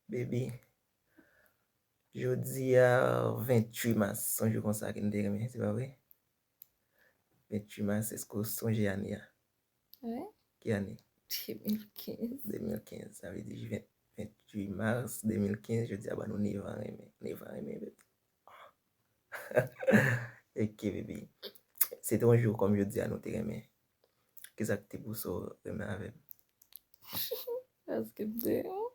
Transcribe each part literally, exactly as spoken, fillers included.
Baby, jodi a venntuit mas, se yon jou konsa ke n te renmen, se pa vre? Venntuit mas, èske w sonje ane a? Wi. Ki ane? De mil kenz. De mil kenz, sa vle di ven- venntuit mas de mil kenz, jodi a ban nou nevan renmen. Nevan renmen, baby. Ok, baby. Se te yon jou kòm jodi a nou te renmen. Kisa k te pouse w renmen avè m? Paske m te renmen w.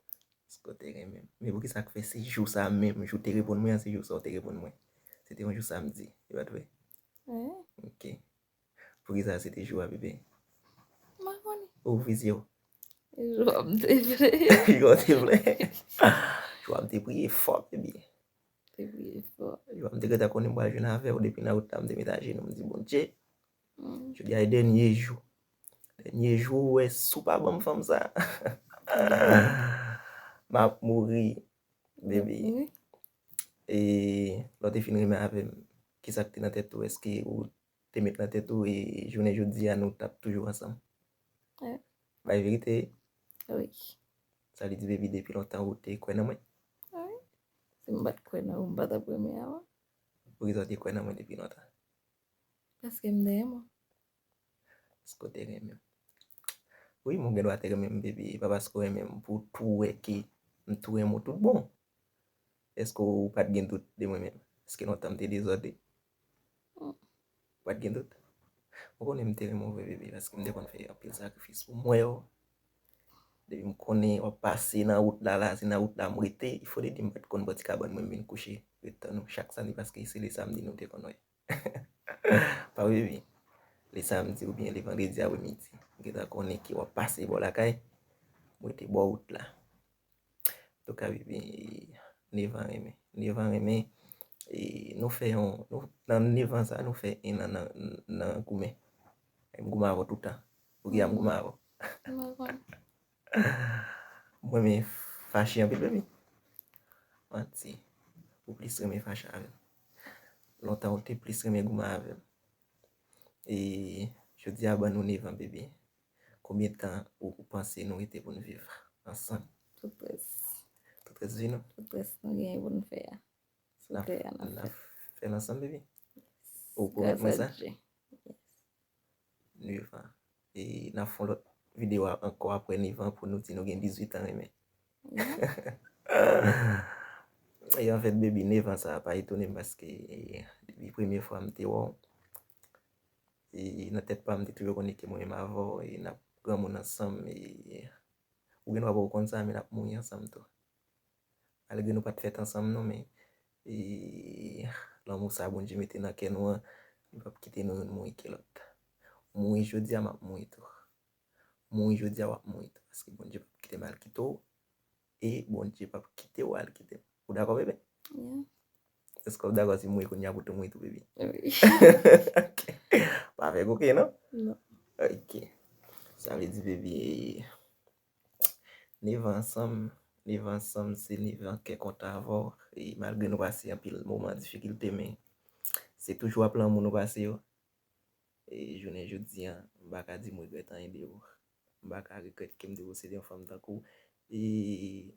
Paske w te renmen m. Men poukisa k fè se jou sa menm, jou w te reponn mwen an, se jou sa w te reponn mwen? Se te yon jou samdi, e pa t vre? Wi. Ok. Poukisa se te jou a, bebe? M pa konnen. Ou vizye w. E jou a m te vle. Jou a w te vle. Jou a m te priye fò, bebe. Te priye fò. Jou a m te gentan konnen m pral jwenn avè w depi nan wout la, m te met ajenou, m di, Bondye, Mm. jodi a e dènye jou. Dènye jou, ou wè, si w pa ban m fanm sa, m ap mouri, bebe. Wi. E lè w te fin renmen avè m, kisa k te nan tèt ou? Èske ou te met nan tèt ou e jounen jodi a nou t ap toujou ansanm? Wi. Bay verite. Wi. Sa vle di, baby, depi lontan ou te kwè nan mwen? Wi. Si m pa t kwè nan ou, m pa t ap renmen avè w. Poukisa w te kwè nan mwen depi lontan? Paske m te renmen w. Paske w te renmen m. Wi, mwen gen dwa te renmen m, baby. E pa paske w renmen m pou w tou wè ke m tou renmen w tout bon. Èske w pa t gen dout de mwen menm? Èske lontan m te dezòde? Mm. Ou pa t gen dout? Ou konnen m te renmen w vre, baby, paske m te konn fè anpil sakrifis pou m wè w. Depi m konnen w ap pase nan wout la, la, se nan wout la m rete. Il faut de di m pa t konn bò ti kabann mwen m vin kouche, ret tann ou chak samdi, paske se le samdi nou te konn wè. Pa vre, baby? Le samdi oubyen le vandredi apremidi. M gentan konnen ke w ap pase bò lakay. M rete bò wout la. Antouka, baby, nevan renmen. Nevan renmen. E nou fè yon, nou, nan nevan sa, nou fè en an nan, nan goumen. M goumen avè w tout tan. Ou gen m goumen avè w. M pa konnen. Mwen renmen fache anpil, baby. Manti. Ou plis renmen fache avè m. Lontan ou te plis renmen goumen avè m. E jodi a ban nou nevan, baby. Konbyen tan ou, ou panse nou rete pou n viv ansanm? Tout près. Tout rès vi nou? Tout près nou genyen pou n fè a. Sou tè a n ap fè. N ap fè l ansanm, baby? Ou pwomèt mwen sa? Gras a Dye. Nevan. E n ap fè yon lòt videyo a- ankò apre nevan pou nou di nou gen dizuit an renmen. E anfèt, baby, nevan sa pa etone m paske, e, depi premye fwa m te wè w, e, nan tèt pa m, m te toujou konnen ke mwen menm avè w, e n ap granmoun ansanm, e ou gen dwa pa w konn sa, men n ap mouri ansanm tou. Malgre nou pa t fèt ansanm non, men, e, lanmou sa Bondye mete nan kè nou an, li p ap kite nou youn mouri ke lòt. Ou mouri jodi a, m ap mouri tou. Mouri jodi a, w ap mouri tou. Paske Bondye p ap kite m al kite w. E Bondye p ap kite w al kite m. Ou dakò, bebe? Yeah. Èske w dakò si m mouri kounye a pou tou mouri tou, bebe? Wi. Pa fè koke, non? Non. Ok. Sa vle di, bebe, nevan ansanm, nevan ansanm, se nevan kè kontan avè w. E malgre nou pase anpil moman difikilte, men se toujou ap lanmou nou pase yo. E jounen jodi a, m pa ka di m regrèt anyen de ou. M pa ka regrèt ke m te posede yon fanm tankou w. E,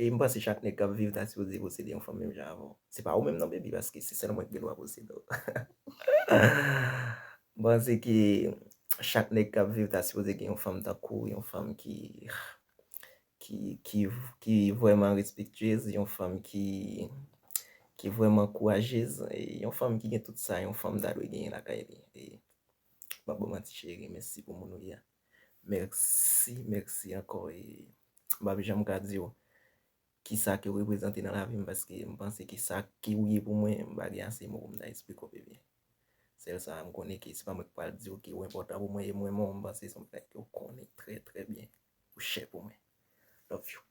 e m panse chak nèg k ap viv ta sipoze posede yon fanm menm jan avè w. Se pa ou menm non, baby, paske se sèl mwen ki gen dwa posede w. M panse ke chak nèg k ap viv ta sipoze gen yon fanm tankou w, yon fanm ki, ki, ki, ki vrèman respektyez, yon fanm ki, ki vrèman kourajez, e yon fanm ki gen tout sa yon fanm ta dwe genyen lakay li. E m p ap ba w manti, cheri, mèsi pou moun ou ye a. Mèsi, mèsi ankò. E m p ap janm ka di w kisa ke w reprezante nan lavi m, paske m panse ke sa ke w ye pou mwen, m pa gen ase mo pou m ta eksplike w, bebe. Sèl sa, m konnen ke se pa mwen ki pral di w ke w enpòtan pou mwen, e mwen menm, m panse se yon bagay ke w konnen trè, trè byen. Ou chè pou mwen. Love you.